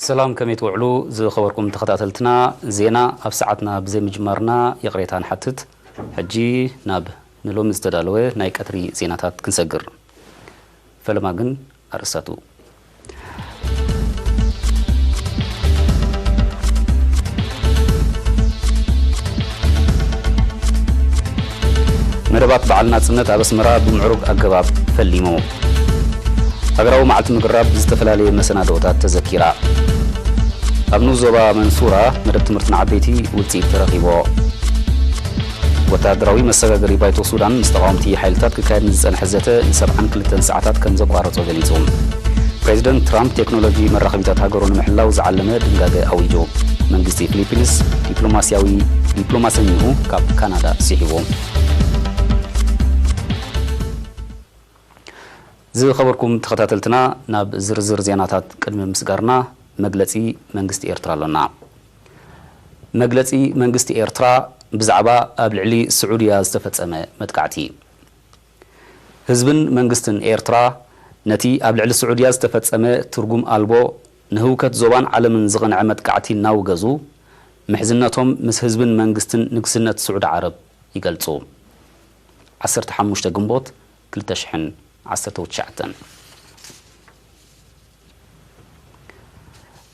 ሰላም፣ ከመይ ትውዕሉ ዝኸበርኩም ተኸታተልትና? ዜና ኣብ ሰዓትና ብዘይ ምጅማርና ይቕሬታ ንሓትት። ሕጂ ናብ ንሎሚ ዝተዳለወ ናይ ቀትሪ ዜናታት ክንሰግር። ፈለማ ግን ኣርእስታቱ። መደባት በዓል ናጽነት ኣብ ኣስመራ ብምዕሩግ ኣገባብ ፈሊሙ። ሃገራዊ መዓልቲ ምግራብ ብዝተፈላለየ መሰናድኦታት ተዘኪራ። ኣብ ንኡስ ዞባ መንሱራ መደብ ትምህርቲ ንዓበይቲ ውጽኢት ተረኺቦ። ወተሃደራዊ መሰጋገሪ ባይቶ ሱዳን ምስ ተቓወምቲ ሓይልታት ክካየድ ንዝጸንሐ ዘተ ንሰብዓን ክልተን ሰዓታት ከም ዘቋረጾ ገሊጹ። ፕሬዚደንት ትራምፕ ቴክኖሎጂ መራኸቢታት ሃገሩ ንምሕላው ዝዓለመ ድንጋገ ኣዊጁ። መንግስቲ ፊሊፒንስ ዲፕሎማስያዊ ዲፕሎማሰኝኡ ካብ ካናዳ ስሒቡ። ዝኸበርኩም ተኸታተልትና፣ ናብ ዝርዝር ዜናታት ቅድሚ ምስጋርና፣ መግለጺ መንግስቲ ኤርትራ ኣሎና። መግለጺ መንግስቲ ኤርትራ ብዛዕባ ኣብ ልዕሊ ስዑድያ ዝተፈጸመ መጥቃዕቲ። ህዝብን መንግስትን ኤርትራ ነቲ ኣብ ልዕሊ ስዑድያ ዝተፈጸመ ትርጉም ኣልቦ፣ ንህውከት ዞባን ዓለምን ዝቐንዐ መጥቃዕቲ እናውገዙ፣ ምሕዝነቶም ምስ ህዝብን መንግስትን ንግስነት ስዑዲ ዓረብ ይገልጹ። ዓሰርተ ሓሙሽተ ግንቦት ክልተ ሽሕን ዓሰርተ ትሽዓተን።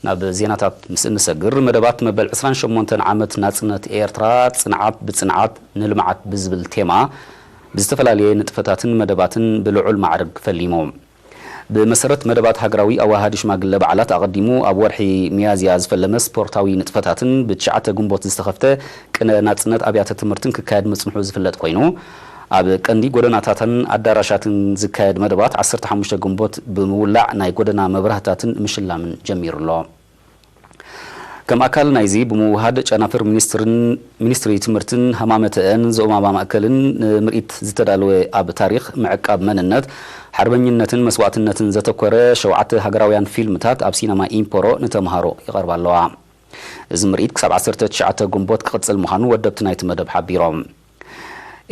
ናብ ዜናታት ምስ እንሰግር፣ መደባት መበል ዕስራን ሸሞንተን ዓመት ናጽነት ኤርትራ፣ ጽንዓት ብጽንዓት ንልምዓት ብዝብል ቴማ ብዝተፈላለየ ንጥፈታትን መደባትን ብልዑል ማዕርግ ፈሊሙ። ብመሰረት መደባት ሃገራዊ ኣዋሃዲ ሽማግለ በዓላት፣ ኣቐዲሙ ኣብ ወርሒ ሚያዝያ ዝፈለመ ስፖርታዊ ንጥፈታትን ብትሽዓተ ግንቦት ዝተኸፍተ ቅነ ናጽነት ኣብያተ ትምህርትን ክካየድ ምጽንሑ ዝፍለጥ ኮይኑ፣ ኣብ ቀንዲ ጎደናታትን ኣዳራሻትን ዝካየድ መደባት ዓሰርተ ሓሙሽተ ግንቦት ብምውላዕ ናይ ጎደና መብራህትታትን ምሽላምን ጀሚሩ ኣሎ። ከም ኣካል ናይዚ ብምውሃድ፣ ጨናፍር ሚኒስትርን፣ ሚኒስትሪ ትምህርትን ሃማመተአን ዞባ ማእከልን ንምርኢት ዝተዳለወ ኣብ ታሪኽ ምዕቃብ መንነት፣ ሓርበኝነትን መስዋእትነትን ዘተኮረ ሸውዓተ ሃገራውያን ፊልምታት ኣብ ሲነማ ኢምፖሮ ንተምሃሮ ይቐርባ ኣለዋ። እዚ ምርኢት ክሳብ ዓሰርተ ትሽዓተ ግንቦት ክቕጽል ምዃኑ ወደብቲ ናይቲ መደብ ሓቢሮም።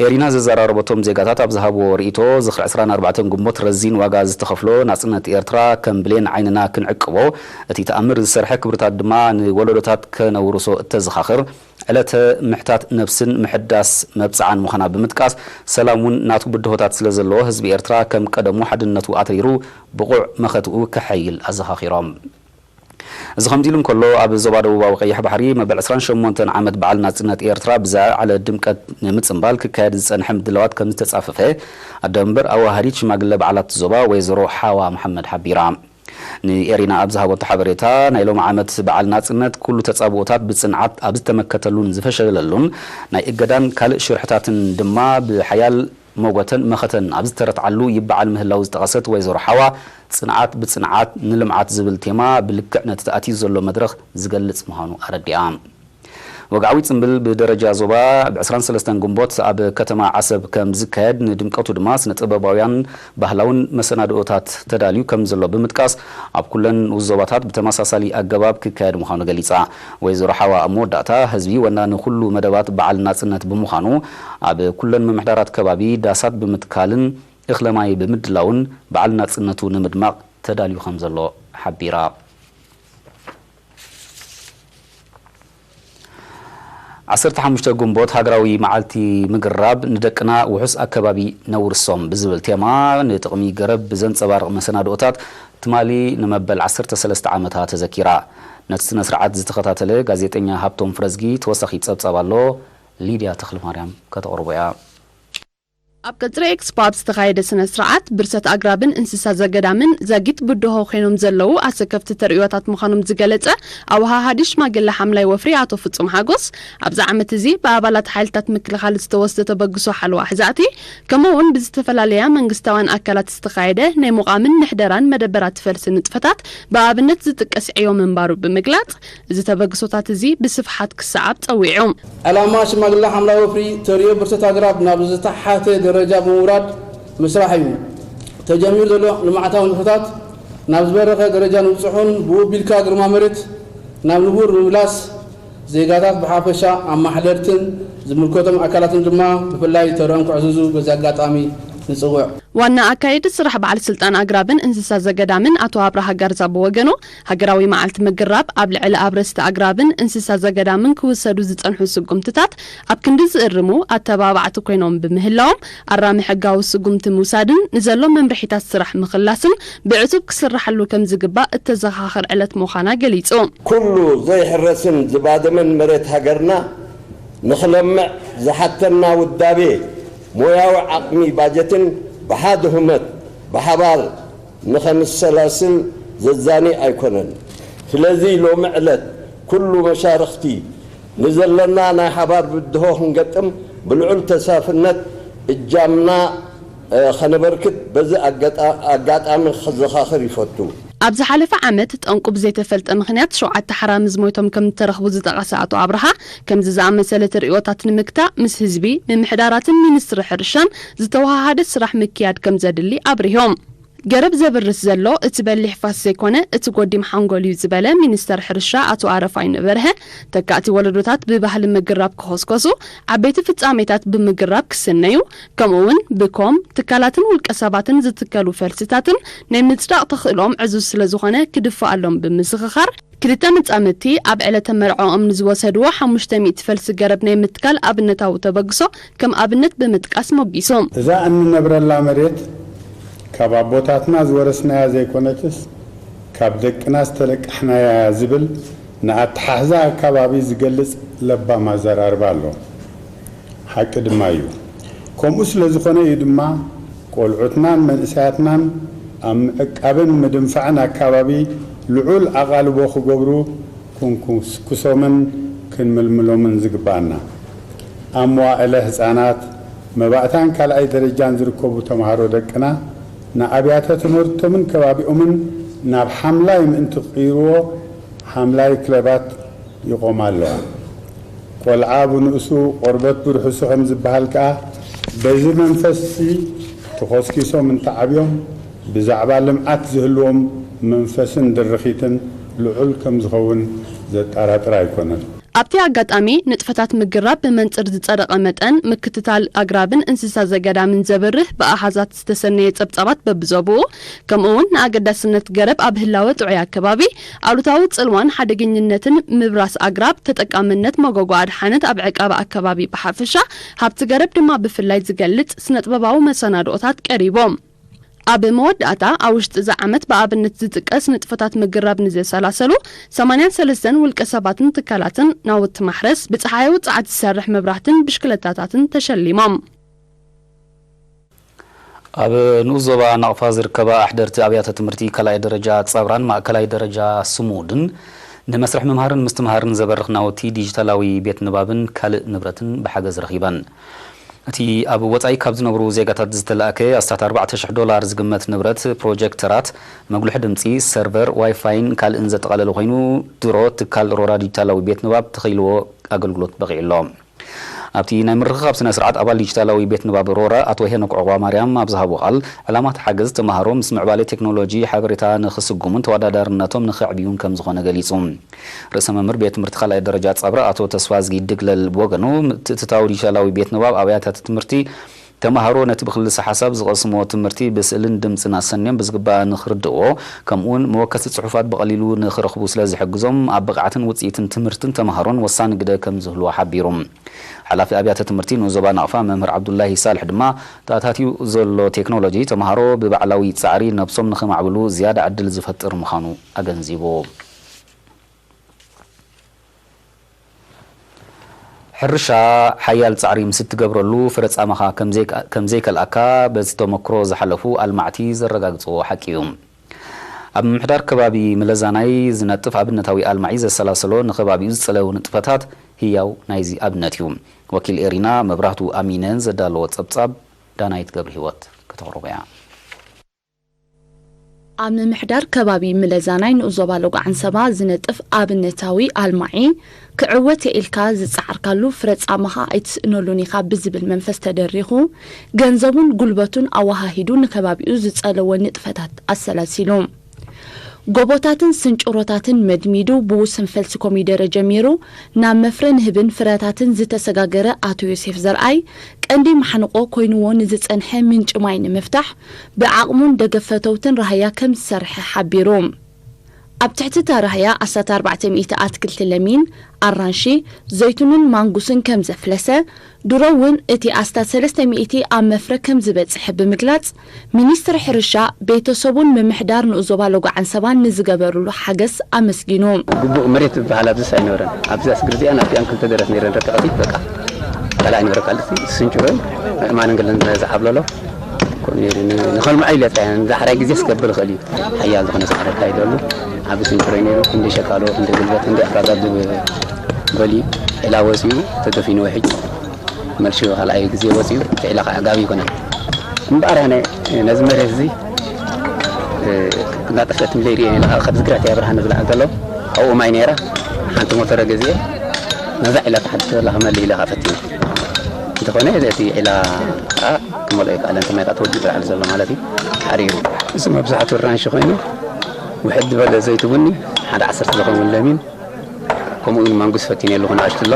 ኤሪና ዘዘራረበቶም ዜጋታት ኣብ ዝሃብዎ ርእይቶ፣ ዝኽሪ ዕስራን ኣርባዕተን ግንቦት ረዚን ዋጋ ዝተኸፍሎ ናጽነት ኤርትራ ከም ብሌን ዓይንና ክንዕቅቦ፣ እቲ ተኣምር ዝሰርሐ ክብርታት ድማ ንወለዶታት ከነውርሶ እተዘኻኽር ዕለተ ምሕታት ነብስን ምሕዳስ መብጽዓን ምዃና ብምጥቃስ፣ ሰላም እውን ናቱ ብድሆታት ስለ ዘለዎ፣ ህዝቢ ኤርትራ ከም ቀደሙ ሓድነቱ ኣትሪሩ ብቑዕ መኸትኡ ከሐይል ኣዘኻኺሮም። እዚ ከምዚ ኢሉ እንከሎ፣ ኣብ ዞባ ደቡባዊ ቀይሕ ባሕሪ መበል ዕስራን ሸሞንተን ዓመት በዓል ናጽነት ኤርትራ ብዝለዓለ ድምቀት ንምጽንባል ክካየድ ዝጸንሐ ምድላዋት ከም ዝተጻፈፈ ኣደ መንበር ኣዋሃዲት ሽማግለ በዓላት ዞባ ወይዘሮ ሓዋ መሓመድ ሓቢራ። ንኤሪና ኣብ ዝሃበቶ ሓበሬታ፣ ናይ ሎሚ ዓመት በዓል ናጽነት ኩሉ ተጻብኦታት ብጽንዓት ኣብ ዝተመከተሉን ዝፈሸለሉን፣ ናይ እገዳን ካልእ ሽርሕታትን ድማ ብሓያል መጎተን መኸተን ኣብ ዝተረትዓሉ ይበዓል ምህላው ዝጠቐሰት ወይዘሮ ሓዋ፣ ጽንዓት ብጽንዓት ንልምዓት ዝብል ቴማ ብልክዕ ነቲ ተኣትዩ ዘሎ መድረኽ ዝገልጽ ምዃኑ ኣረዲኣ። ወግዓዊ ጽምብል ብደረጃ ዞባ ብ ዕስራን ሰለስተን ግንቦት ኣብ ከተማ ዓሰብ ከም ዝካየድ፣ ንድምቀቱ ድማ ስነ ጥበባውያን ባህላውን መሰናድኦታት ተዳልዩ ከም ዘሎ ብምጥቃስ፣ ኣብ ኩለን ንኡስ ዞባታት ብተመሳሳሊ ኣገባብ ክካየድ ምዃኑ ገሊጻ። ወይዘሮ ሓዋ ኣብ መወዳእታ፣ ህዝቢ ወናኒ ኩሉ መደባት በዓል ናጽነት ብምዃኑ፣ ኣብ ኩለን ምምሕዳራት ከባቢ ዳሳት ብምትካልን እኽለ ማይ ብምድላውን በዓል ናጽነቱ ንምድማቕ ተዳልዩ ከም ዘሎ ሓቢራ። ዓሰርተ ሓሙሽተ ግንቦት ሃገራዊ መዓልቲ ምግራብ ንደቅና ውሑስ ኣከባቢ ነውርሶም ብዝብል ቴማ፣ ንጥቕሚ ገረብ ብዘንጸባርቕ መሰናድኦታት ትማሊ ንመበል ዓሰርተ ሰለስተ ዓመታ ተዘኪራ። ነቲ ስነ ስርዓት ዝተኸታተለ ጋዜጠኛ ሃብቶም ፍረዝጊ ተወሳኺ ጸብጻብ ኣሎ። ሊድያ ተኽለማርያም ከተቕርቦ እያ። ኣብ ቀጽሪ ኤክስፖ ኣብ ዝተኻየደ ስነ ስርዓት፣ ብርሰት ኣግራብን እንስሳ ዘገዳምን ዛጊት ብድሆ ኮይኖም ዘለዉ ኣሰከፍቲ ተርእዮታት ምዃኖም ዝገለጸ ኣወሃሃዲ ሽማግለ ሓምላይ ወፍሪ ኣቶ ፍጹም ሓጎስ፣ ኣብዚ ዓመት እዚ ብኣባላት ሓይልታት ምክልኻል ዝተወስደ ተበግሶ ሓለዋ ሕዛእቲ፣ ከምኡ እውን ብዝተፈላለያ መንግስታውያን ኣካላት ዝተኻየደ ናይ ምቋምን ምሕደራን መደበራት ፈልሲ ንጥፈታት ብኣብነት ዝጥቀስ ዕዮ ምንባሩ ብምግላጽ፣ እዚ ተበግሶታት እዚ ብስፍሓት ክሰዓብ ጸዊዑ። ዕላማ ሽማግለ ሓምላይ ወፍሪ ተርእዮ ብርሰት ኣግራብ ናብ ዝተሓተ ደረጃ ብምውራድ ምስራሕ እዩ። ተጀሚሩ ዘሎ ልምዓታዊ ንጥፈታት ናብ ዝበረኸ ደረጃ ንምብጽሑን ብኡ ቢልካ ግርማ መሬት ናብ ንቡር ንምምላስ ዜጋታት ብሓፈሻ ኣማሕደርትን ዝምልከቶም ኣካላትን ድማ ብፍላይ ተረኦም ክዕዝዙ በዚ ኣጋጣሚ ንጽውዕ። ዋና ኣካየዲ ስራሕ በዓል ስልጣን ኣግራብን እንስሳ ዘገዳምን ኣቶ ኣብርሃ ጋርዛ ብወገኑ፣ ሃገራዊ መዓልቲ ምግራብ ኣብ ልዕሊ ኣብረስቲ ኣግራብን እንስሳ ዘገዳምን ክውሰዱ ዝጸንሑ ስጉምትታት ኣብ ክንዲ ዝእርሙ ኣተባባዕቲ ኮይኖም ብምህላዎም፣ ኣራሚ ሕጋዊ ስጉምቲ ምውሳድን ንዘሎ መምርሒታት ስራሕ ምኽላስን ብዕቱብ ክስራሓሉ ከም ዝግባእ እተዘኻኽር ዕለት ምዃና ገሊጹ። ኩሉ ዘይሕረስን ዝባደመን መሬት ሃገርና ንኽለምዕ ዝሓተና ውዳቤ፣ ሞያዊ ዓቕሚ፣ ባጀትን ብሓደ ሁመት ብሓባር ንኸንሰላስል ዘዛኒ ኣይኮነን። ስለዚ ሎሚ ዕለት ኩሉ መሻርኽቲ ንዘለና ናይ ሓባር ብድሆ ክንገጥም ብልዑል ተሳፍነት እጃምና ኸነበርክት በዚ ኣጋጣ-፣ ኣጋጣሚ ክዘኻኽር ይፈቱ። ኣብ ዝሓለፈ ዓመት ጠንቁ ብዘይተፈልጠ ምኽንያት ሸውዓተ ሓራምዝ ሞይቶም ከም እተረኽቡ ዝጠቐሰ ኣቶ ኣብርሃ፣ ከምዚ ዝኣመሰለ ተርእዮታት ንምግታእ ምስ ህዝቢ፣ ምምሕዳራትን ሚኒስትሪ ሕርሻን ዝተወሃሃደ ስራሕ ምክያድ ከም ዘድሊ ኣብሪሆም። ገረብ ዘብርስ ዘሎ እቲ በሊሕ ፋስ ዘይኮነ፣ እቲ ጎዲም ሓንጎል እዩ ዝበለ ሚኒስተር ሕርሻ ኣቶ ኣረፋይነ በርሀ፣ ተካእቲ ወለዶታት ብባህሊ ምግራብ ክኾስኮሱ፣ ዓበይቲ ፍጻሜታት ብምግራብ ክስነዩ፣ ከምኡ እውን ብኮም፣ ትካላትን ውልቀ ሰባትን ዝትከሉ ፈልስታትን ናይ ምጽዳቕ ተኽእሎኦም ዕዙዝ ስለ ዝኾነ ክድፈኣሎም ብምዝኽኻር፣ ክልተ መጻምድቲ ኣብ ዕለተ መርዕኦም ንዝወሰድዎ ሓሙሽተ ሚእቲ ፈልሲ ገረብ ናይ ምትካል ኣብነታዊ ተበግሶ ከም ኣብነት ብምጥቃስ ሞጊሱ። እዛ እንነብረላ መሬት ካብ ኣቦታትና ዝወረስናያ ዘይኮነትስ ካብ ደቅና ዝተለቃሕናያ እያ ዝብል ንኣተሓሕዛ ኣካባቢ ዝገልጽ ለባም ኣዘራርባ ኣሎ። ሓቂ ድማ እዩ። ከምኡ ስለ ዝኾነ እዩ ድማ ቆልዑትናን መንእሰያትናን ኣብ ምዕቃብን ምድንፋዕን ኣካባቢ ልዑል ኣቓልቦ ክገብሩ ክንኩስኩሶምን ክንምልምሎምን ዝግባኣና። ኣብ መዋእለ ህጻናት፣ መባእታን ካልኣይ ደረጃን ዝርከቡ ተምሃሮ ደቅና ንኣብያተ ትምህርቶምን ከባቢኦምን ናብ ሓምላይ ምእንቲ ክቕይርዎ ሓምላይ ክለባት ይቖማ ኣለዋ። ቆልዓ ብንእሱ ቆርበት ብርሑሱ ከም ዝበሃል ከኣ፣ በዚ መንፈስሲ ተኾስኪሶም እንተዓብዮም፣ ብዛዕባ ልምዓት ዝህልዎም መንፈስን ድርኺትን ልዑል ከም ዝኸውን ዘጠራጥር ኣይኮነን። ኣብቲ ኣጋጣሚ፣ ንጥፈታት ምግራብ ብመንጽር ዝጸደቐ መጠን ምክትታል ኣግራብን እንስሳ ዘገዳምን ዘብርህ ብኣሃዛት ዝተሰነየ ጸብጻባት በብዞብኡ፣ ከምኡ እውን ንኣገዳስነት ገረብ ኣብ ህላወ ጥዑይ ኣከባቢ፣ ኣሉታዊ ጽልዋን ሓደገኝነትን ምብራስ ኣግራብ፣ ተጠቃምነት መጎጎ ኣድሓነት ኣብ ዕቃበ ኣከባቢ ብሓፈሻ፣ ሃብቲ ገረብ ድማ ብፍላይ ዝገልጽ ስነጥበባዊ መሰናድኦታት ቀሪቦም። ኣብ መወዳእታ፣ ኣብ ውሽጢ እዚ ዓመት ብኣብነት ዝጥቀስ ንጥፈታት ምግራብ ንዘሰላሰሉ ሰማንያን ሰለስተን ውልቀ ሰባትን ትካላትን ናውቲ ማሕረስ፣ ብጸሓያዊ ጸዓት ዝሰርሕ መብራህትን ብሽክለታታትን ተሸሊሞም። ኣብ ንኡስ ዞባ ናቕፋ ዝርከባ ኣሕደርቲ ኣብያተ ትምህርቲ ካልኣይ ደረጃ ጻብራን ማእከላይ ደረጃ ስሙድን ንመስርሕ ምምሃርን ምስትምሃርን ዘበርኽ ናውቲ ዲጂታላዊ ቤት ንባብን ካልእ ንብረትን ብሓገዝ ረኺበን። እቲ ኣብ ወጻኢ ካብ ዝነብሩ ዜጋታት ዝተላእከ ኣስታት ኣርባዕተ ሽሕ ዶላር ዝግመት ንብረት፣ ፕሮጀክተራት፣ መጉልሒ ድምጺ፣ ሰርቨር፣ ዋይፋይን ካልእን ዘጠቓለለ ኮይኑ፣ ድሮ ትካል ሮራ ዲጂታላዊ ቤት ንባብ ተኸይልዎ ኣገልግሎት በቒዑ ኣሎ። ኣብቲ ናይ ምርኽኻብ ስነ ስርዓት ኣባል ዲጂታላዊ ቤት ንባብ ሮራ ኣቶ ሄኖክ ዑቕባማርያም ኣብ ዝሃቦ ቃል፣ ዕላማ እቲ ሓገዝ ተምሃሮ ምስ ምዕባለ ቴክኖሎጂ ሓበሬታ ንኽስጉሙን ተወዳዳርነቶም ንኸዕብዩን ከም ዝኾነ ገሊጹ። ርእሰ መምህር ቤት ትምህርቲ ካልኣይ ደረጃ ጻብራ ኣቶ ተስፋዝጊ ድግለል ብወገኑ፣ ምትእትታው ዲጂታላዊ ቤት ንባብ ኣብያተ ትምህርቲ ተምሃሮ ነቲ ብክልሰ ሓሳብ ዝቐስምዎ ትምህርቲ ብስእልን ድምጽን ኣሰንዮም ብዝግባእ ንኽርድእዎ፣ ከምኡውን መወከሲ ጽሑፋት ብቐሊሉ ንኽረኽቡ ስለ ዝሕግዞም፣ ኣብ ብቕዓትን ውጽኢትን ትምህርትን ተምሃሮን ወሳኒ ግደ ከም ዝህልዎ ሓቢሩ። ሓላፊ ኣብያተ ትምህርቲ ንኡስ ዞባ ናቕፋ መምህር ዓብዱላሂ ሳልሕ ድማ፣ ተኣታትዩ ዘሎ ቴክኖሎጂ ተምሃሮ ብባዕላዊ ጻዕሪ ነብሶም ንኸማዕብሉ ዝያዳ ዕድል ዝፈጥር ምዃኑ ኣገንዚቡ። ሕርሻ ሓያል ጻዕሪ ምስ እትገብረሉ ፍረ ጻማኻ ከም ዘይከ-፣ ከም ዘይከልኣካ በዚ ተመክሮ ዝሓለፉ ኣልማዕቲ ዘረጋግጽዎ ሓቂ እዩ። ኣብ ምምሕዳር ከባቢ ምለዛናይ ዝነጥፍ ኣብነታዊ ኣልማዒ ዘሰላሰሎ ንከባቢኡ ዝጸለዉ ንጥፈታት ህያው ናይዚ ኣብነት እዩ። ወኪል ኤሪና መብራህቱ ኣሚነ ዘዳለዎ ጸብጻብ ዳናይት ገብረ ህይወት ከተቕርቦ እያ። ኣብ ምምሕዳር ከባቢ ምለዛናይ ንኡስ ዞባ ሎጋዓንሰባ ዝነጥፍ ኣብነታዊ ኣልማዒ ክዕወት ኢልካ ዝጸዓርካሉ ፍረ ጻማኻ ኣይትስእነሉን ኢኻ ብዝብል መንፈስ ተደሪኹ፣ ገንዘቡን ጉልበቱን ኣወሃሂዱ ንከባቢኡ ዝጸለወ ንጥፈታት ኣሰላሲሉ። ጎቦታትን ስንጭሮታትን መድሚዱ ብውሱን ፈልሲ ኮሚደረ ጀሚሩ ናብ መፍረ ንህብን ፍረታትን ዝተሰጋገረ ኣቶ ዮሴፍ ዘርኣይ፣ ቀንዲ ማሕንቆ ኮይንዎ ንዝጸንሐ ምንጪ ማይ ንምፍታሕ ብዓቕሙን ደገፍ ፈተውትን ራህያ ከም ዝሰርሐ ሓቢሩ። ኣብ ትሕቲ እታ ራህያ ኣስታት ኣርባዕተ ሚእቲ ኣትክልቲ ለሚን፣ ኣራንሺ፣ ዘይቱንን ማንጉስን ከም ዘፍለሰ፣ ድሮ እውን እቲ ኣስታት ሰለስተ ሚእቲ ኣብ መፍረ ከም ዝበጽሐ ብምግላጽ፣ ሚኒስትሪ ሕርሻ፣ ቤተሰቡን ምምሕዳር ንኡስ ዞባ ሎጎ ዓንሰባን ንዝገበሩሉ ሓገዝ ኣመስጊኑ። ግቡእ መሬት ዝበሃል ኣብዚስ ኣይነበረን። ኣብዛ ስግር እዚኣ ናብቲኣን ክልተ ደረት ነይረን ረቂቐቲ በቃ ካልእ ኣይነበረ። ካልእቲ ስንጭሮን ምዕማንን ገለን ዝዓብለሎ ከምኡ ነይሩ። ን-፣ ንኸልምዖ ኢለ ጥራይ ንዳሕራይ ግዜ ስገብር ይኽእል እዩ። ሓያል ዝኾነ ጻዕሪ ኣካይደሉ። ዓቢ ስንጭሮ እዩ ነይሩ። ክንደይ ሸቃሎ፣ ክንደይ ጉልበት፣ ክንደይ ኣፍራዛ ድብ በሊ ዒላ ወጺኡ ተደፊኑ ውሕጅ። መልሹ ካልኣይ ግዜ ወጺኡ እቲ ዒላ ከዓ ጋቢ ይኮነ። እምበኣር ኣነ ነዚ መሬት እዚ፣ እ፣ እናጠፍአት ምለይ ርየ ኢለ ከዓ ካብዚ ግራት እያ ብርሃን ዝለዓል ዘሎ። ኣብኡ ማይ ነይራ። ሓንቲ ሞተረ ገዚኤ ነዛ ዒላ ተሓድስ ዘላ ክመልእ ኢለ ከዓ ፈቲነ። እንተኾነ እቲ ዒላ ከዓ ክመልኦ ይከኣለን። እቲ ማይ ከዓ ተወዲኡ ዝለዓል ዘሎ ማለት እዩ። ሓሪሩ። እዚ መብዛሕትኡ ኣራንሺ ኮይኑ፣ ውሕድ ዝበለ ዘይቲ ቡኒ፣ ሓደ ዓሰርተ ዝኸውን ለሚን፣ ከምኡ እውን ማንጉስ ፈቲነ ኣለኹ ንኣሽቱ ኣሎ።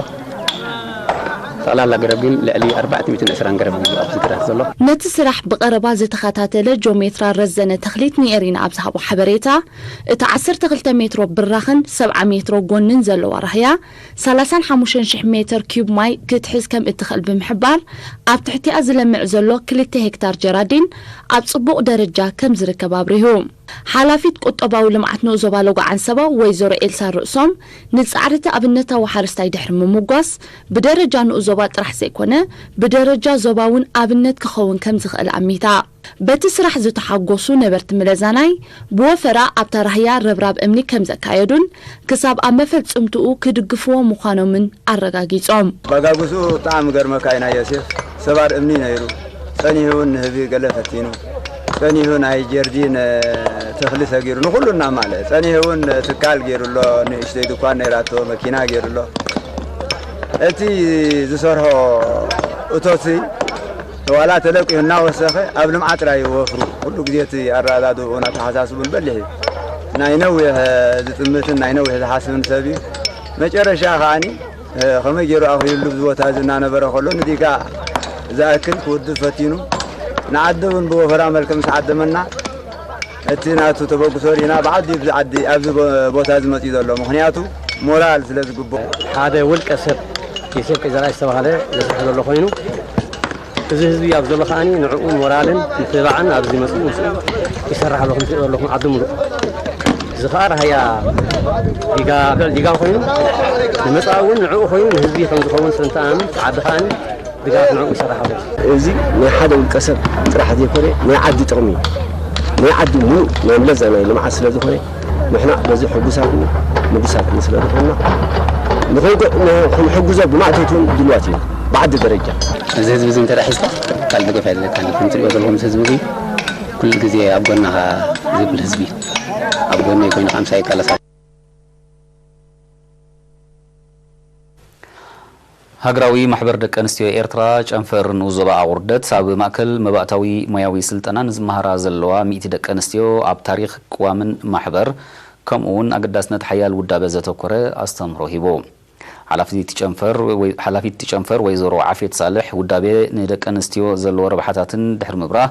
ጠቕላላ ገረብ ግን ልዕሊ ኣርባዕተ ሚእትን ዕስራን ገረብ እዩ ኣብዚ ግራት ዘሎ። ነቲ ስራሕ ብቐረባ ዝተኸታተለ ጆሜትራ ረዘነ ተኽሊት ንኤሪና ኣብ ዝሃቦ ሓበሬታ፣ እታ ዓሰርተ ክልተ ሜትሮ ብራኽን ሰብዓ ሜትሮ ጎንን ዘለዋ ራህያ፣ ሰላሳን ሓሙሽተን ሽሕ ሜትር ኪዩብ ማይ ክትሕዝ ከም እትኽእል ብምሕባር፣ ኣብ ትሕቲኣ ዝለምዕ ዘሎ ክልተ ሄክታር ጀራዲን ኣብ ጽቡቕ ደረጃ ከም ዝርከብ ኣብሪሁ። ሓላፊት ቁጠባዊ ልምዓት ንኡስ ዞባ ሎጎ ዓንሰባ ወይዘሮ ኤልሳ ርእሶም፣ ንጻዕሪ እቲ ኣብነታዊ ሓረስታይ ድሕሪ ምምጓስ፣ ብደረጃ ንኡስ ዞባ ጥራሕ ዘይኮነ፣ ብደረጃ ዞባ እውን ኣብነት ክኸውን ከም ዝኽእል ኣሚታ። በቲ ስራሕ ዝተሓጎሱ ነበርቲ ምለዛናይ፣ ብወፈራ ኣብታ ራህያ ረብራብ እምኒ ከም ዘካየዱን፣ ክሳብ ኣብ መፈጸምትኡ ክድግፍዎ ምዃኖምን ኣረጋጊጾም። ኣባጋግስኡ ብጣዕሚ ገርመካ ኢና ዮሴፍ። ሰባር እምኒ ነይሩ። ጸኒሑ እውን ንህቢ ገለ ፈቲኑ። ጸኒሑ ናይ ጀርዲን፣ እ፣ ተኽሊ ሰጊሩ ንኹሉ እናማልአ። ጸኒሑ እውን ትካል ገይሩ ኣሎ። ንእሽተይ ድኳን ነይራቶ፣ መኪና ገይሩ ኣሎ። እቲ ዝሰርሖ እቶትሲ ዋላ ተለቂሑ እናወሰኸ ኣብ ልምዓት ጥራይ እዩ ወፍሩ። ኩሉ ግዜ እቲ ኣረዳድኡን ኣተሓሳስቡን በሊሕ እዩ። ናይ ነዊሕ ዝጥምትን ናይ ነዊሕ ዝሓስብን ሰብ እዩ። መጨረሻ ከዓኒ፣ እ፣ ከመይ ገይሩ ኣኽይሉ ኣብዚ ቦታ እዚ እናነበረ ከሎ፣ ነዚጋ ዝኣክል ክውድብ ፈቲኑ፣ ንዓዲ እውን ብወፈራ መልክዕ ምስ ዓደመና፣ እቲ ናቱ ተበግሶ ርኢና፣ ብዓዲ ኣብዚ ዓዲ፣ ኣብዚ ቦ-፣ ቦታ እዚ መፂኡ ዘሎ። ምኽንያቱ ሞራል ስለ ዝግብኦ። ሓደ ውልቀ ሰብ፣ ዮሴፍ ቀይዘርኣይ ዝተባህለ ዘስርሕ ዘሎ ኮይኑ፣ እዚ ህዝቢ ኣብ ዘሎ ከዓኒ ንዕኡ ሞራልን ምትብባዕን ኣብዚ መፅኡ ምስኡ ይሰርሕ ኣሎ፣ ከምቲ ዘለኹም ዓዲ ሙሉእ። እዚ ከዓ ራህያ ዲጋ፣ በል ዲጋ ኮይኑ፣ ንመፃኢ እውን ንዕኡ ኮይኑ ንህዝቢ ከም ዝኸውን ስለ እንትኣምን፣ ዓዲ ከዓኒ ድጋፍ ንዕኡ ይሰርሕ ኣሎ። እዚ ናይ ሓደ ውልቀ ሰብ ጥራሕ ዘይኮነ፣ ናይ ዓዲ ጥቕሚ እዩ። ናይ ዓዲ ሙሉእ ናይ ምለዛ ናይ ልምዓት ስለ ዝኾነ፣ ንሕና በዚ ሕጉሳትን ምጉሳትን ስለ ዝኾንና፣ ንኸንጎ-፣ ን-፣ ክንሕግዞ ብማእቶት እውን ድልዋት እዩ፣ ብዓዲ ደረጃ። እዚ ህዝቢ እዚ እንተ ደኣ ሒዝካ፣ ካልእ ደገፍ ኣየድልየካን እዩ። ከም ትሪኦ ዘለኹም፣ እዚ ህዝቢ እዚ ኩሉ ግዜ ኣብ ጎናኻ ዝብል ህዝቢ፣ ኣብ ጎነይ ኮይኑ፣ ኣምሳይ ይቃለስ። ሃገራዊ ማሕበር ደቂ ኣንስትዮ ኤርትራ ጨንፈር ንኡስ ዞባ ኣቑርደት፣ ኣብ ማእከል መባእታዊ ሞያዊ ስልጠና ንዝመሃራ ዘለዋ ሚእቲ ደቂ ኣንስትዮ ኣብ ታሪኽ ቅዋምን ማሕበር፣ ከምኡ እውን ኣገዳስነት ሓያል ውዳበ ዘተኮረ ኣስተምህሮ ሂቡ። ሓላፊት ጨንፈር ወይ-፣ ሓላፊት ጨንፈር ወይዘሮ ዓፍየት ሳልሕ፣ ውዳቤ ንደቂ ኣንስትዮ ዘለዎ ረብሓታትን ድሕሪ ምብራህ፣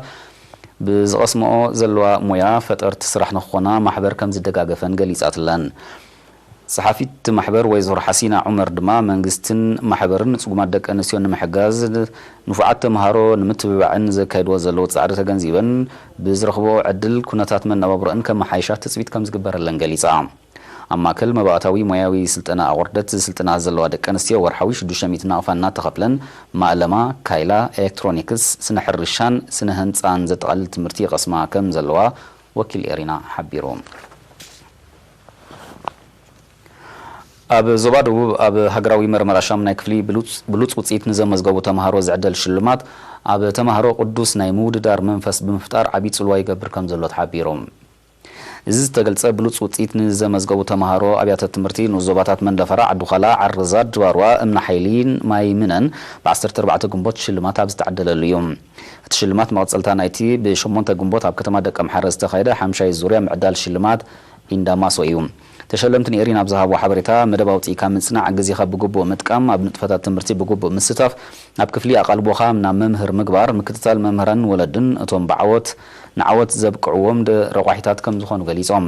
ብዝቐስምኦ ዘለዋ ሞያ ፈጠርቲ ስራሕ ንክኾና ማሕበር ከም ዝደጋገፈን ገሊጻትለን። ጸሓፊት ማሕበር ወይዘሮ ሓሲና ዑመር ድማ፣ መንግስትን ማሕበርን ንጽጉማት ደቂ ኣንስትዮ ንምሕጋዝ፣ ንፉዓት ተምሃሮ ንምትብባዕን ዘካይድዎ ዘለዉ ጻዕሪ ተገንዚበን፣ ብዝረኽብኦ ዕድል ኩነታት መነባብሮኣን ከመሓይሻ ትጽቢት ከም ዝግበረለን ገሊጻ። ኣብ ማእከል መባእታዊ ሞያዊ ስልጠና ኣቑርደት ዝስልጥና ዘለዋ ደቂ ኣንስትዮ፣ ወርሓዊ ሽዱሽተ ሚእቲ ናቕፋ እናተኸፍለን፣ ማእለማ፣ ካይላ፣ ኤሌክትሮኒክስ፣ ስነ ሕርሻን ስነ ህንጻን ዘጠቓልል ትምህርቲ ይቐስማ ከም ዘለዋ ወኪል ኤሪና ሓቢሩ። ኣብ ዞባ ደቡብ፣ ኣብ ሃገራዊ መርመራ ሻሙናይ ክፍሊ ብሉጽ፣ ብሉጽ ውጽኢት ንዘመዝገቡ ተምሃሮ ዝዕደል ሽልማት፣ ኣብ ተምሃሮ ቅዱስ ናይ ምውድዳር መንፈስ ብምፍጣር ዓቢ ጽልዋ ይገብር ከም ዘሎ ተሓቢሩ። እዚ ዝተገልጸ፣ ብሉጽ ውጽኢት ንዘመዝገቡ ተምሃሮ ኣብያተ ትምህርቲ ንኡስ ዞባታት መንደፈራ፣ ዓዲዃላ፣ ዓርዛድ፣ ድባርዋ፣ እምኒ ሓይሊን ማይ ምነን ብ ዓሰርተ ኣርባዕተ ግንቦት ሽልማት ኣብ ዝተዓደለሉ እዩ። እቲ ሽልማት መቐጸልታ ናይቲ ብ ሸሞንተ ግንቦት ኣብ ከተማ ደቀምሓረ ዝተኻየደ ሓምሻይ ዙርያ ምዕዳል ሽልማት ኢንዳማሶ እዩ። ተሸለምቲ ንኤሪና ኣብ ዝሃብዎ ሓበሬታ፣ መደብ ኣውጺእካ ምጽናዕ፣ ግዜኻ ብግቡእ ምጥቃም፣ ኣብ ንጥፈታት ትምህርቲ ብግቡእ ምስታፍ፣ ኣብ ክፍሊ ኣቓልቦኻ ናብ መምህር ምግባር፣ ምክትታል መምህራንን ወለድን እቶም ብዓወት ንዓወት ዘብቅዕዎም ድ-፣ ረቋሒታት ከም ዝኾኑ ገሊጾም።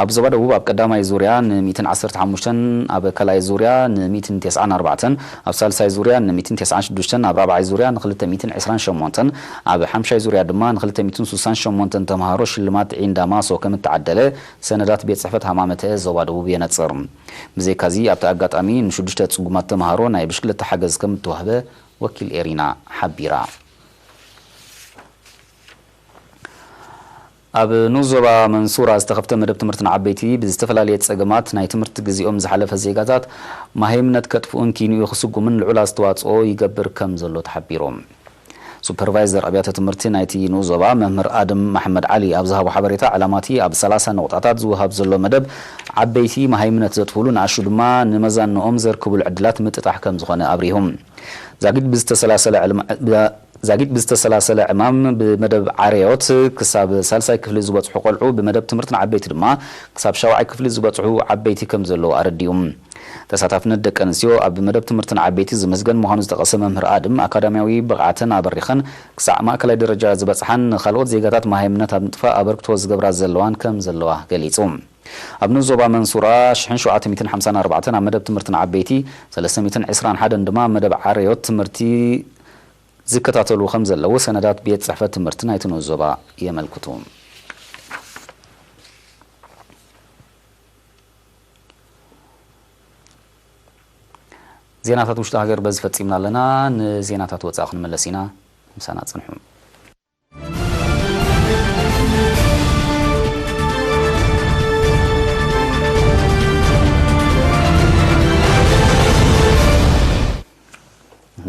ኣብ ዞባ ደቡብ ኣብ ቀዳማይ ዙርያ ን ሚእትን ዓሰርተ ሓሙሽተን፣ ኣብ ካልኣይ ዙርያ ን ሚእትን ተስዓን ኣርባዕተን፣ ኣብ ሳልሳይ ዙርያ ን ሚእትን ተስዓን ሽዱሽተን፣ ኣብ ራብዓይ ዙርያ ን ክልተ ሚእትን ዕስራን ሸሞንተን፣ ኣብ ሓምሻይ ዙርያ ድማ ን ክልተ ሚእትን ሱሳን ሸሞንተን ተምሃሮ ሽልማት ዒንዳ ማሶ ከም እተዓደለ ሰነዳት ቤት ጽሕፈት ሃማመተ ዞባ ደቡብ የነጽር። ብዘይካዚ ኣብቲ ኣጋጣሚ ንሽዱሽተ ጽጉማት ተምሃሮ ናይ ብሽክለታ ሓገዝ ከም እተዋህበ ወኪል ኤሪና ሓቢራ። ኣብ ንኡስ ዞባ መንሱራ ዝተኸፍተ መደብ ትምህርቲ ንዓበይቲ ብዝተፈላለየ ጸገማት ናይ ትምህርቲ ግዜኦም ዝሓለፈ ዜጋታት መሃይምነት ከጥፍኡን ኪንኡ ክስጉምን ልዑል ኣስተዋጽኦ ይገብር ከም ዘሎ ተሓቢሩ። ሱፐርቫይዘር ኣብያተ ትምህርቲ ናይቲ ንኡስ ዞባ መምህር ኣድም መሓመድ ዓሊ ኣብ ዝሃቦ ሓበሬታ፣ ዕላማቲ ኣብ ሰላሳ ነቑጣታት ዝወሃብ ዘሎ መደብ ዓበይቲ መሃይምነት ዘጥፍኡሉ፣ ንኣሽቱ ድማ ንመዛንኦም ዘርክቡሉ ዕድላት ምጥጣሕ ከም ዝኾነ ኣብሪሁ። ዛጊድ ብዝተሰላሰለ ዕልማ-፣ ዛጊድ ብዝተሰላሰለ ዕማም ብመደብ ዓረዮት ክሳብ ሳልሳይ ክፍሊ ዝበጽሑ ቆልዑ፣ ብመደብ ትምህርቲ ንዓበይቲ ድማ ክሳብ ሻውዓይ ክፍሊ ዝበጽሑ ዓበይቲ ከም ዘለዉ ኣረዲኡ። ተሳታፍነት ደቂ ኣንስትዮ ኣብ መደብ ትምህርቲ ንዓበይቲ ዝምስገን ምዃኑ ዝጠቐሰ መምህር ኣድም፣ ኣካዳሚያዊ ብቕዓተን ኣበሪኸን ክሳዕ ማእከላይ ደረጃ ዝበጽሓን ንኻልኦት ዜጋታት መሃይምነት ኣብ ምጥፋእ ኣበርክቶ ዝገብራ ዘለዋን ከም ዘለዋ ገሊጹ። ኣብ ንኡስ ዞባ መንሱራ ሽሕን ሸውዓተ ሚእትን ሓምሳን ኣርባዕተን ኣብ መደብ ትምህርቲ ንዓበይቲ፣ ሰለስተ ሚእትን ዕስራን ሓደን ድማ መደብ ዓረዮት ትምህርቲ ዝከታተሉ ከም ዘለዉ ሰነዳት ቤት ጽሕፈት ትምህርቲ ናይቲ ንኡስ ዞባ የመልክቱ። ዜናታት ውሽጢ ሃገር በዚ ፈጺምና ኣለና። ንዜናታት ወጻኢ ክንምለስ ኢና። ምሳና ጽንሑ።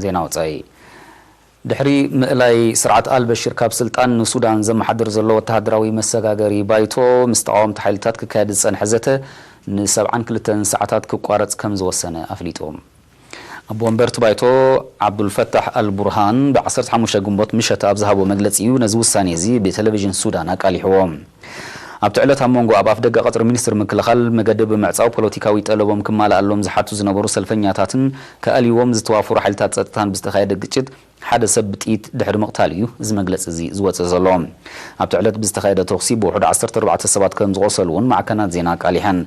ዜና ወጻኢ። ድሕሪ ምእላይ ስርዓት ኣልበሽር ካብ ስልጣን ንሱዳን ዘመሓድር ዘሎ ወተሃደራዊ መሰጋገሪ ባይቶ፣ ምስ ተቓወምቲ ሓይልታት ክካየድ ዝጸንሐ ዘተ ንሰብዓን ክልተን ሰዓታት ክቋረጽ ከም ዝወሰነ ኣፍሊጡ። ኣቦ ወንበር እቲ ባይቶ ዓብዱልፈታሕ ኣልቡርሃን ብዓሰርተ ሓሙሽተ ግንቦት ምሸት ኣብ ዝሃቦ መግለጺ እዩ ነዚ ውሳኔ እዚ ብቴሌቪዥን ሱዳን ኣቃሊሕዎ። ኣብቲ ዕለት ኣብ መንጎ ኣብ ኣፍደገ ቀጽሪ ሚኒስትሪ ምክልኻል መገዲ ብምዕጻው ፖለቲካዊ ጠለቦም ክማልኣሎም ዝሓቱ ዝነበሩ ሰልፈኛታትን ከኣልይዎም ዝተዋፈሩ ሓይልታት ጸጥታን ብዝተኻየደ ግጭት ሓደ ሰብ ብጥይት ድሕሪ ምቕታል እዩ እዚ መግለጺ እዚ ዝወጸ ዘሎ። ኣብቲ ዕለት ብዝተኻየደ ተኹሲ ብውሑድ ዓሰርተ ኣርባዕተ ሰባት ከም ዝቖሰሉ እውን ማዕከናት ዜና ኣቃሊሐን።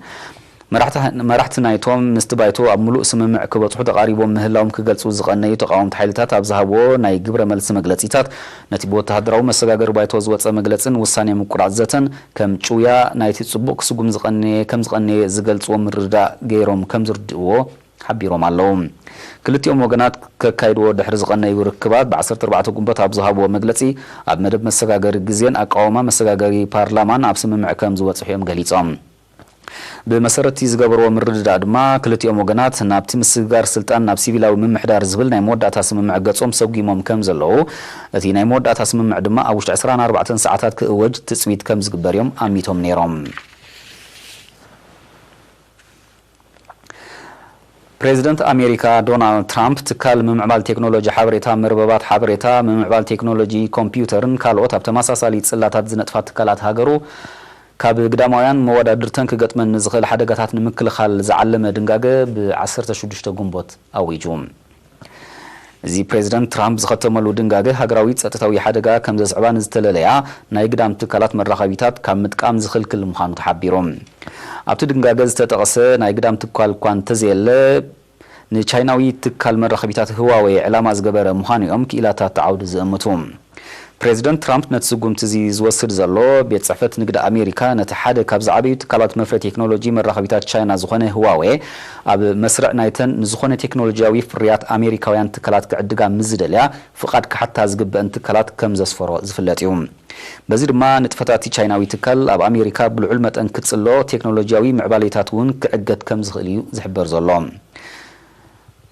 መራሕቲ፣ መራሕቲ ናይቶም ምስቲ ባይቶ ኣብ ምሉእ ስምምዕ ክበጽሑ ተቓሪቦም ምህላዎም ክገልጹ ዝቐነዩ ተቓወምቲ ሓይልታት ኣብ ዝሃብዎ ናይ ግብረ መልሲ መግለጺታት፣ ነቲ ብወተሃደራዊ መሰጋገሪ ባይቶ ዝወጸ መግለጽን ውሳኔ ምቁራጽ ዘተን ከም ጭውያ ናይቲ ጽቡቕ ክስጉም ዝቐነየ፣ ከም ዝቐነየ ዝገልጽዎ ምርድዳእ ገይሮም ከም ዝርድእዎ ሓቢሮም ኣለዉ። ክልቲኦም ወገናት ከካይድዎ ድሕሪ ዝቐነዩ ርክባት፣ ብዓሰርተ ኣርባዕተ ግንቦት ኣብ ዝሃብዎ መግለጺ፣ ኣብ መደብ መሰጋገሪ ግዜን ኣቃውማ መሰጋገሪ ፓርላማን ኣብ ስምምዕ ከም ዝበጽሑ እዮም ገሊጾም። ብመሰረት እቲ ዝገበርዎ ምርድዳእ ድማ፣ ክልቲኦም ወገናት ናብቲ ምስግጋር ስልጣን ናብ ሲቪላዊ ምምሕዳር ዝብል ናይ መወዳእታ ስምምዕ ገጾም ሰጒሞም ከም ዘለዉ፣ እቲ ናይ መወዳእታ ስምምዕ ድማ ኣብ ውሽጢ ዕስራን ኣርባዕተን ሰዓታት ክእወጅ ትጽቢት ከም ዝግበር እዮም ኣሚቶም ነይሮም። ፕሬዚደንት ኣሜሪካ ዶናልድ ትራምፕ፣ ትካል ምምዕባል ቴክኖሎጂ ሓበሬታ፣ መርበባት ሓበሬታ፣ ምምዕባል ቴክኖሎጂ ኮምፒውተርን ካልኦት ኣብ ተመሳሳሊ ጽላታት ዝነጥፋ ትካላት ሃገሩ፣ ካብ ግዳማውያን መወዳድርተን ክገጥመን ንዝኽእል ሓደጋታት ንምክልኻል ዝዓለመ ድንጋገ ብ ዓሰርተ ሽዱሽተ ግንቦት ኣዊጁ። እዚ ፕሬዚደንት ትራምፕ ዝኸተመሉ ድንጋገ፣ ሃገራዊ ጸጥታዊ ሓደጋ ከም ዘስዕባ ንዝተለለያ ናይ ግዳም ትካላት መራኸቢታት ካብ ምጥቃም ዝኽልክል ምዃኑ ተሓቢሩ። ኣብቲ ድንጋገ ዝተጠቕሰ ናይ ግዳም ትካል እኳ እንተዘየለ፣ ንቻይናዊ ትካል መራኸቢታት ህዋዌ ዕላማ ዝገበረ ምዃኑ እዮም ክኢላታት እቲ ዓውዲ ዝእምቱ። ፕሬዚደንት ትራምፕ ነቲ ስጉምቲ እዚ ዝወስድ ዘሎ፣ ቤት ጽሕፈት ንግዲ ኣሜሪካ ነቲ ሓደ ካብ ዝዓበዩ ትካላት መፍረ ቴክኖሎጂ መራኸቢታት ቻይና ዝኾነ ህዋዌ፣ ኣብ መስርዕ ናይተን ንዝኾነ ቴክኖሎጂያዊ ፍርያት ኣሜሪካውያን ትካላት ክዕድጋ ምስ ዝደልያ፣ ፍቓድ ክሓታ ዝግበአን ትካላት ከም ዘስፈሮ ዝፍለጥ እዩ። በዚ ድማ ንጥፈታት እቲ ቻይናዊ ትካል ኣብ ኣሜሪካ ብልዑል መጠን ክጽሎ፣ ቴክኖሎጂያዊ ምዕባሌታት እውን ክዕገት ከም ዝኽእል እዩ ዝሕበር ዘሎ።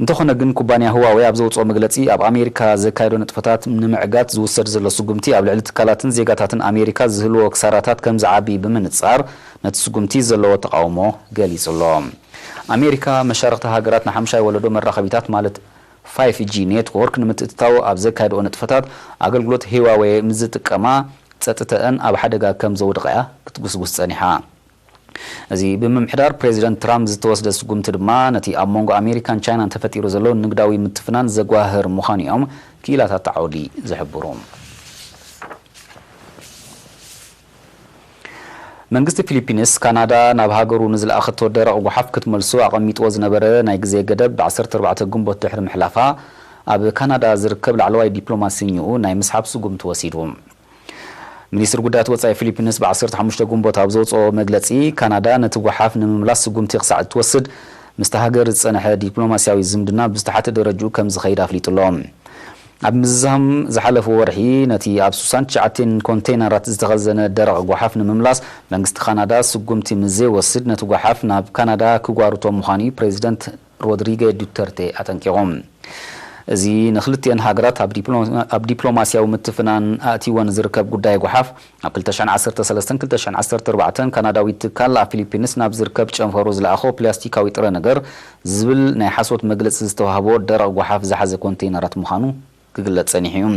እንተኾነ ግን፣ ኩባንያ ህዋዌ ኣብ ዘውጽኦ መግለጺ፣ ኣብ ኣሜሪካ ዘካየዶ ንጥፈታት ንምዕጋት ዝውሰድ ዘሎ ስጉምቲ ኣብ ልዕሊ ትካላትን ዜጋታትን ኣሜሪካ ዝህልዎ ክሳራታት ከም ዝዓቢ ብምንጻር፣ ነቲ ስጉምቲ ዘለዎ ተቓውሞ ገሊጹ ኣሎ። ኣሜሪካ፣ መሻርኽቲ ሃገራት ንሓምሻይ ወለዶ መራኸቢታት ማለት ፋይፍ ጂ ኔትወርክ ንምትእትታው ኣብ ዘካየድኦ ንጥፈታት፣ ኣገልግሎት ህዋዌ ምስ ዝጥቀማ፣ ጸጥተአን ኣብ ሓደጋ ከም ዘውድቓ እያ ክትጉስጉስ ጸኒሓ። እዚ ብምምሕዳር ፕሬዚደንት ትራምፕ ዝተወስደ ስጉምቲ ድማ ነቲ ኣብ መንጎ ኣሜሪካን ቻይናን ተፈጢሩ ዘሎ ንግዳዊ ምትፍናን ዘጓህር ምዃኑ እዮም ክኢላታት ዓውዲ ዝሕብሩ። መንግስቲ ፊሊፒንስ፣ ካናዳ ናብ ሃገሩ ንዝለኣኸቶ ደረቕ ጓሓፍ ክትመልሶ ኣቐሚጥዎ ዝነበረ ናይ ግዜ ገደብ ብ ዓሰርተ ኣርባዕተ ግንቦት ድሕሪ ምሕላፋ፣ ኣብ ካናዳ ዝርከብ ላዕለዋይ ዲፕሎማሲኝኡ ናይ ምስሓብ ስጉምቲ ወሲዱ። ሚኒስትሪ ጉዳያት ወጻኢ ፊሊፒንስ ብ ዓሰርተ ሓሙሽተ ግንቦት ኣብ ዘውጽኦ መግለጺ፣ ካናዳ ነቲ ጓሓፍ ንምምላስ ስጉምቲ ክሳዕ እትወስድ ምስታ ሃገር ዝጸንሐ ዲፕሎማሲያዊ ዝምድና ብዝተሓተ ደረጅኡ ከም ዝኸይድ ኣፍሊጡ ኣሎ። ኣብ ምዝዛም ዝሓለፉ ወርሒ ነቲ ኣብ ስሳን ትሽዓተን ኮንቴይነራት ዝተኸዘነ ደረቕ ጓሓፍ ንምምላስ መንግስቲ ካናዳ ስጉምቲ ምስ ዘይወስድ ነቲ ጓሓፍ ናብ ካናዳ ክጓርቶ ምዃኑ እዩ ፕሬዚደንት ሮድሪገ ዱተርቴ ኣጠንቂቑ። እዚ ንክልቲአን ሃገራት ኣብ ዲፕሎ-፣ ኣብ ዲፕሎማሲያዊ ምትፍናን ኣእትይወን ዝርከብ ጉዳይ ጓሓፍ ኣብ ክልተ ሽሕን ዓሰርተ ሰለስተን ክልተ ሽሕን ዓሰርተ ኣርባዕተን ካናዳዊት ትካል ኣብ ፊሊፒንስ ናብ ዝርከብ ጨንፈሩ ዝለኣኾ ፕላስቲካዊ ጥረ ነገር ዝብል ናይ ሓሶት መግለጺ ዝተዋህቦ ደረቕ ጓሓፍ ዝሓዘ ኮንቴይነራት ምዃኑ ክግለጽ ጸኒሑ እዩ።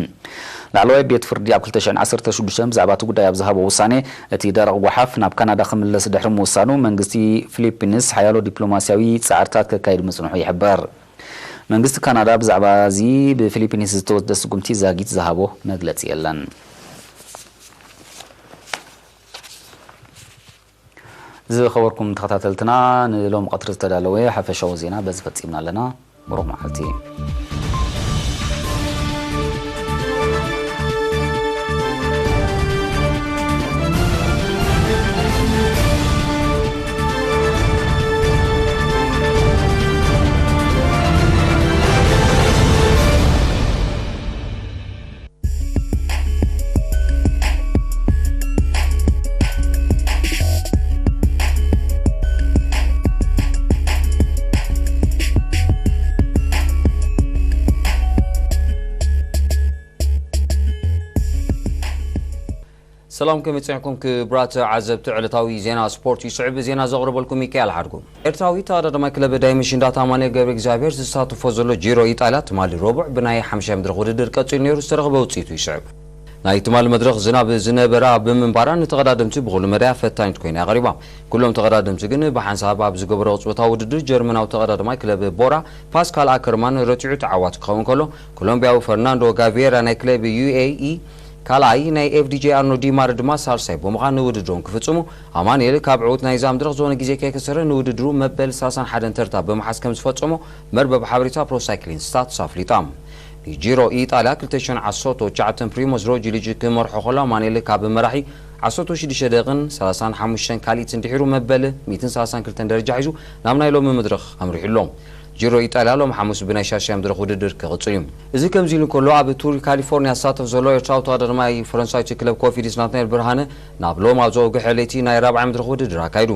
ላዕለዋይ ቤት ፍርዲ ኣብ ክልተ ሽሕን ዓሰርተ ሽዱሽተን ብዛዕባ እቲ ጉዳይ ኣብ ዝሃቦ ውሳኔ፣ እቲ ደረቕ ጓሓፍ ናብ ካናዳ ክምለስ ድሕሪ ምውሳኑ፣ መንግስቲ ፊሊፒንስ ሓያሎ ዲፕሎማሲያዊ ጻዕርታት ከካይድ ምጽንሑ ይሕበር። መንግስቲ ካናዳ ብዛዕባ እዚ ብፊሊፒንስ ዝተወስደ ስጉምቲ ዛጊት ዝሃቦ መግለጺ የለን። ዝኸበርኩም ተኸታተልትና፣ ንሎም ቀትሪ ዝተዳለወ ሓፈሻዊ ዜና በዚ ፈጺምና ኣለና። ብሩኽ መዓልቲ። ሰላም፣ ከመይ ጸኒሕኩም ክቡራት ዓዘብቲ? ዕለታዊ ዜና ስፖርት ይስዕብ። ዜና ዘቕርበልኩም ሚካኤል ሓድጉ። ኤርትራዊ ተቐዳዳማይ ክለብ ዳይመንሽን ዳታ ኣማኑኤል ገብረ እግዚኣብሔር ዝሳተፎ ዘሎ ጂሮ ኢጣልያ ትማሊ ረቡዕ ብናይ ሓምሻይ መድረኽ ውድድር ቀጺሉ ነይሩ፣ ዝተረኽበ ውጽኢቱ ይስዕብ። ናይ ትማሊ መድረኽ ዝናብ ዝነበራ ብምንባራ ንተቐዳደምቲ ብኹሉ መዳያ ፈታኒት ኮይና እያ ቀሪባ። ኩሎም ተቐዳደምቲ ግን ብሓንሳብ ኣብ ዝገበሮ ቅጽበታዊ ውድድር ጀርመናዊ ተቐዳዳማይ ክለብ ቦራ ፓስካል ኣከርማን ረቲዑ ተዓዋቲ ክኸውን ከሎ፣ ኮሎምቢያዊ ፈርናንዶ ጋቪየራ ናይ ክለብ ዩ ኤ ኢ ካልኣይ፣ ናይ ኤፍ ዲ ጄ ኣርኖ ዲማር ድማ ሳልሳይ ብምዃን ንውድድሮም ክፍጽሙ፣ ኣማኑኤል ካብ ዕዉት ናይዛ መድረኽ ዝኾነ ግዜ ከይከሰረ ንውድድሩ መበል ሰላሳን ሓደን ተርታ ብምሓዝ ከም ዝፈጸሞ መርበብ ሓበሬታ ፕሮሳይክሊን ስታትስ ኣፍሊጣ። ንጂሮ ኢጣልያ ክልተ ሽሕን ዓሰርተ ትሽዓተን ፕሪሞዝ ሮጅሊጅ ክመርሖ ከሎ፣ ኣማኑኤል ካብ መራሒ ዓሰርተ ሽዱሽተ ደቂቕን ሰላሳን ሓሙሽተን ካልኢትን ድሒሩ መበል ሚእትን ሰላሳን ክልተን ደረጃ ሒዙ ናብ ናይ ሎሚ መድረኽ ኣምሪሑ ኣሎ። ጂሮ ኢጣልያ ሎም ሓሙስ ብናይ ሻሻይ መድረኽ ውድድር ክቕጽል እዩ። እዚ ከምዚ ኢሉ እንከሎ፣ ኣብ ቱር ካሊፎርኒያ ዝሳተፍ ዘሎ ኤርትራዊ ተቐዳዳማይ ፈረንሳይቲ ክለብ ኮፊዲስ ናትናኤል ብርሃነ ናብ ሎም ኣብ ዘወግሐ ለይቲ ናይ ራብዓይ መድረኽ ውድድር ኣካይዱ።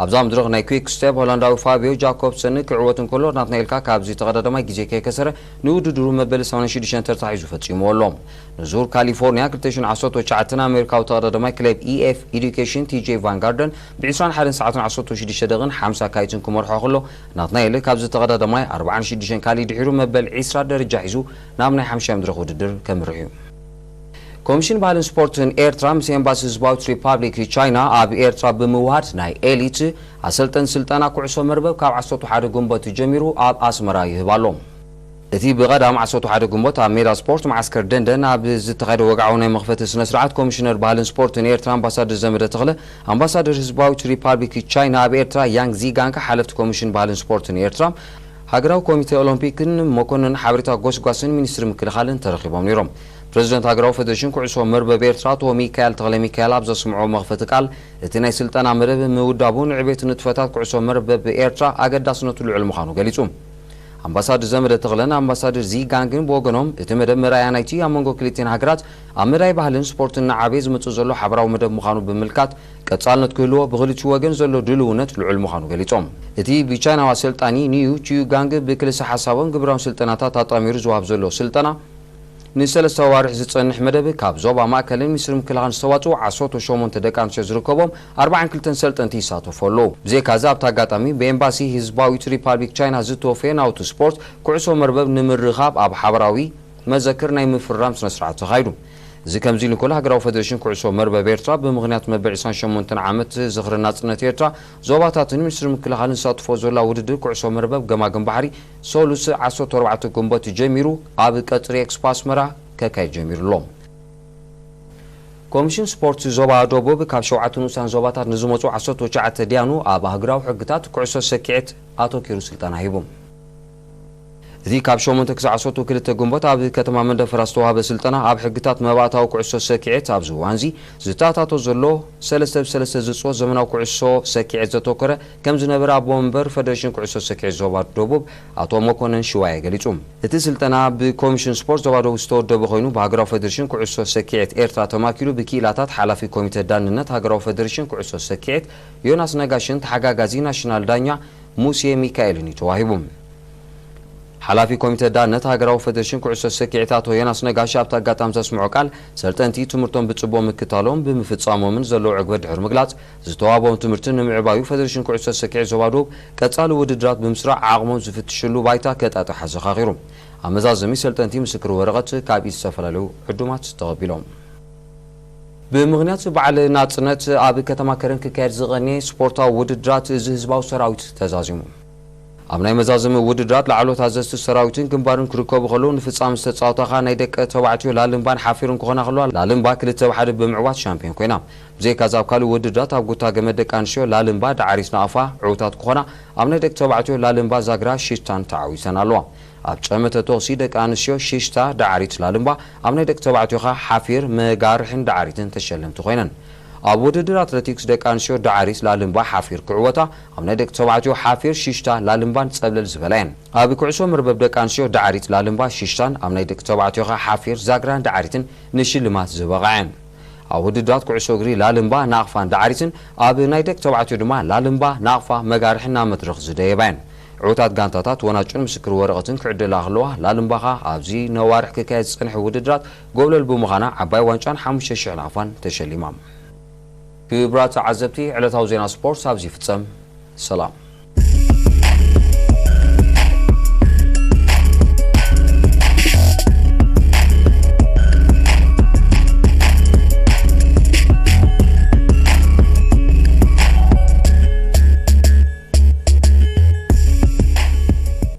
ኣብዛ መድረኽ ናይ ኩዊክ ስቴፕ ሆላንዳዊ ፋቢዮ ጃኮብሰን ክዕወት እንከሎ፣ ናትናኤል ከኣ ካብዚ ተቐዳዳማይ ግዜ ከይከሰረ ንውድድሩ መበል ሰማንያን ሽዱሽተን ተርታ ሒዙ ፈጺምዎ ኣሎ። ንዙር ካሊፎርኒያ ክልተ ሽሕን ዓሰርተ ትሽዓተን ኣሜሪካዊ ተቐዳዳማይ ክለብ ኢ ኤፍ ኤዱኬሽን ቲ ጄ ቫንጋርደን ብ ዕስራን ሓደን ሰዓትን ዓሰርተ ሽዱሽተ ደቂቕን ሓምሳ ካልኢትን ክመርሖ ከሎ፣ ናትናኤል ካብዚ ተቐዳዳማይ ኣርባዓን ሽዱሽተን ካልኢት ድሒሩ መበል ዕስራ ደረጃ ሒዙ ናብ ናይ ሓምሻይ መድረኽ ውድድር ከምርሕ እዩ። ኮሚሽን ባህልን ስፖርትን ኤርትራ ምስ ኤምባሲ ህዝባዊት ሪፓብሊክ ቻይና ኣብ ኤርትራ ብምውሃድ ናይ ኤሊት ኣሰልጠን ስልጠና ኩዕሶ መርበብ ካብ ዓሰርተ ሓደ ግንቦት ጀሚሩ ኣብ ኣስመራ ይህብ ኣሎ። እቲ ብቐዳም ዓሰርተ ሓደ ግንቦት ኣብ ሜዳ ስፖርት መዓስከር ደንደን ኣብ ዝተኻየደ ወግዓዊ ናይ መኽፈቲ ስነ ስርዓት ኮሚሽነር ባህልን ስፖርትን ኤርትራ ኣምባሳደር ዘመደ ተኽለ፣ ኣምባሳደር ህዝባዊት ሪፓብሊክ ቻይና ኣብ ኤርትራ ያንግ ዚጋንግ፣ ሓለፍቲ ኮሚሽን ባህልን ስፖርትን ኤርትራ፣ ሃገራዊ ኮሚቴ ኦሎምፒክን መኮንን ሓበሬታ ጎስጓስን ሚኒስትሪ ምክልኻልን ተረኺቦም ነይሮም። ፕሬዚደንት ሃገራዊ ፌዴሬሽን ኩዕሶ መርበብ ኤርትራ ኣቶ ሚካኤል ተኽለ ሚካኤል ኣብ ዘስምዖ መኽፈቲ ቃል፣ እቲ ናይ ስልጠና መደብ ምውዳቡ ንዕቤት ንጥፈታት ኩዕሶ መርበብ ኤርትራ ኣገዳስነቱ ልዑል ምዃኑ ገሊጹ። ኣምባሳደር ዘመደ ተኽለን ኣምባሳደር ዚ ጋንግን ብወገኖም፣ እቲ መደብ መርኣያ ናይቲ ኣብ መንጎ ክልቲኤን ሃገራት ኣብ መዳይ ባህልን ስፖርትን እናዓበየ ዝመጽእ ዘሎ ሓበራዊ መደብ ምዃኑ ብምምልካት፣ ቀጻልነት ክህልዎ ብኽልቲኡ ወገን ዘሎ ድልውነት ልዑል ምዃኑ ገሊጾም። እቲ ብቻይናዊ ኣሰልጣኒ ኒዩ ቺዩ ጋንግ ብክልሰ ሓሳቦም ግብራዊ ስልጠናታት ኣጣሚሩ ዝወሃብ ዘሎ ስልጠና፣ ንሰለስተ ኣዋርሕ ዝጸንሕ መደብ ካብ ዞባ ማእከልን ሚኒስትሪ ምክልኻልን ዝተዋጽኡ ዓሰርተ ሸሞንተ ደቂ ኣንስትዮ ዝርከቦም ኣርባዓን ክልተን ሰልጠንቲ ይሳተፉ ኣለዉ። ብዘይካዚ ኣብቲ ኣጋጣሚ ብኤምባሲ ህዝባዊት ሪፓብሊክ ቻይና ዝተወፈየ ናውቲ ስፖርት ኩዕሶ መርበብ ንምርኻብ ኣብ ሓበራዊ መዘክር ናይ ምፍርራም ስነ ስርዓት ተኻይዱ። እዚ ከምዚ ኢሉ እንከሎ፣ ሃገራዊ ፈደሬሽን ኩዕሶ መርበብ ኤርትራ ብምኽንያት መበል ዕስራን ሸሞንተን ዓመት ዝኽሪ ናጽነት ኤርትራ፣ ዞባታትን ሚኒስትሪ ምክልኻልን ዝሳተፎ ዘላ ውድድር ኩዕሶ መርበብ ገማግም ባሕሪ፣ ሰሉስ ዓሰርተ ኣርባዕተ ግንቦት ጀሚሩ ኣብ ቀጽሪ ኤክስፖ ኣስመራ ከካይድ ጀሚሩ ኣሎ። ኮሚሽን ስፖርት ዞባ ደቡብ ካብ ሸውዓተ ንኡሳን ዞባታት ንዝመጹ ዓሰርተ ትሽዓተ ዳያኑ ኣብ ኣህጉራዊ ሕግታት ኩዕሶ ሰኪዔት ኣተኪሩ ስልጠና ሂቡ። እቲ ካብ ሸሞንተ ክሳዕ ዓሰርተ ክልተ ግንቦት ኣብ ከተማ መንደፈራ ዝተዋህበ ስልጠና፣ ኣብ ሕግታት መባእታዊ ኩዕሶ ሰኪዔት ኣብዚ እዋንዚ ዝተኣታቶ ዘሎ ሰለስተ ብ ሰለስተ ዝጽወት ዘመናዊ ኩዕሶ ሰኪዔት ዘተኮረ ከም ዝነበረ ኣቦ መንበር ፈደሬሽን ኩዕሶ ሰኪዔት ዞባ ደቡብ ኣቶ መኮነን ሽዋየ ገሊጹ። እቲ ስልጠና ብኮሚሽን ስፖርት ዞባ ደቡብ ዝተወደበ ኮይኑ፣ ብሃገራዊ ፈደሬሽን ኩዕሶ ሰኪዔት ኤርትራ ተማኪሉ ብክኢላታት ሓላፊ ኮሚተ ዳንነት ሃገራዊ ፈደሬሽን ኩዕሶ ሰኪዔት ዮናስ ነጋሽን ተሓጋጋዚ ናሽናል ዳኛ ሙሴ ሚካኤልን እዩ ተዋሂቡ። ሓላፊ ኮሚተ ዳነት ሃገራዊ ፈደሬሽን ኩዕሶ ሰኪዔት ኣቶ ዮናስ ነጋሽ ኣብቲ ኣጋጣሚ ዘስምዖ ቃል፣ ሰልጠንቲ ትምህርቶም ብጽቡቕ ምክታሎም ብምፍጻሞምን ዘለዎ ዕግበት ድሕሪ ምግላጽ፣ ዝተዋህቦም ትምህርቲ ንምዕባዩ ፈደሬሽን ኩዕሶ ሰኪዔት ዞባ ደቡብ ቀጻሊ ውድድራት ብምስራዕ ዓቕሞም ዝፍትሽሉ ባይታ ከጣጥሕ ኣዘኻኺሩ። ኣብ መዛዘሚ፣ ሰልጠንቲ ምስክር ወረቐት ካብ ኢድ ዝተፈላለዩ ዕዱማት ተቐቢሎም። ብምኽንያት በዓል ናጽነት ኣብ ከተማ ከረን ክካየድ ዝቐነየ ስፖርታዊ ውድድራት እዚ ህዝባዊ ሰራዊት ተዛዚሙ። ኣብ ናይ መዛዘሚ ውድድራት ላዕሎት ኣዘዝቲ ሰራዊትን ግንባርን ክርከቡ ከለዉ፣ ንፍጻመ ዝተጻወታ ከኣ ናይ ደቂ ተባዕትዮ ላልምባን ሓፊርን ክኾና ከለዋ፣ ላልምባ ክልተ ብ ሓደ ብምዕዋት ሻምፒዮን ኮይና። ብዘይካዚ ኣብ ካልእ ውድድራት ኣብ ጉታ ገመድ ደቂ ኣንስትዮ ላልምባ ዳዕሪት ናቕፋ ዕዉታት ክኾና፣ ኣብ ናይ ደቂ ተባዕትዮ ላልምባ ዛግራ ሽሽታን ተዓዊተን ኣለዋ። ኣብ ጨመተ ተኹሲ ደቂ ኣንስትዮ ሽሽታ ዳዕሪት ላልምባ፣ ኣብ ናይ ደቂ ተባዕትዮ ከኣ ሓፊር መጋርሕን ዳዕሪትን ተሸለምቲ ኮይነን። ኣብ ውድድር ኣትሌቲክስ ደቂ ኣንስትዮ ዳዕሪት ላልምባ ሓፊር ክዕወታ፣ ኣብ ናይ ደቂ ተባዕትዮ ሓፊር ሽሽታ ላልምባን ጸብለል ዝበላ እየን። ኣብ ኩዕሶ መርበብ ደቂ ኣንስትዮ ዳዕሪት ላልምባ ሽሽታን ኣብ ናይ ደቂ ተባዕትዮ ከኣ ሓፊር ዛግራን ዳዕሪትን ንሽልማት ዝበቕዓ እየን። ኣብ ውድድራት ኩዕሶ እግሪ ላልምባ ናቕፋን ዳዕሪትን ኣብ ናይ ደቂ ተባዕትዮ ድማ ላልምባ ናቕፋ መጋርሕን ናብ መድረኽ ዝደየባ እየን። ዕዉታት ጋንታታት ወናጭን ምስክር ወረቐትን ክዕደላ ከለዋ፣ ላልምባ ከኣ ኣብዚ ነዋርሕ ክካየድ ዝጸንሐ ውድድራት ጎብለል ብምዃና ዓባይ ዋንጫን ሓሙሽተ ሽሕ ናቕፋን ተሸሊማ። ክቡራት ተዓዘብቲ፣ ዕለታዊ ዜና ስፖርት ኣብዚ ይፍጸም። ሰላም።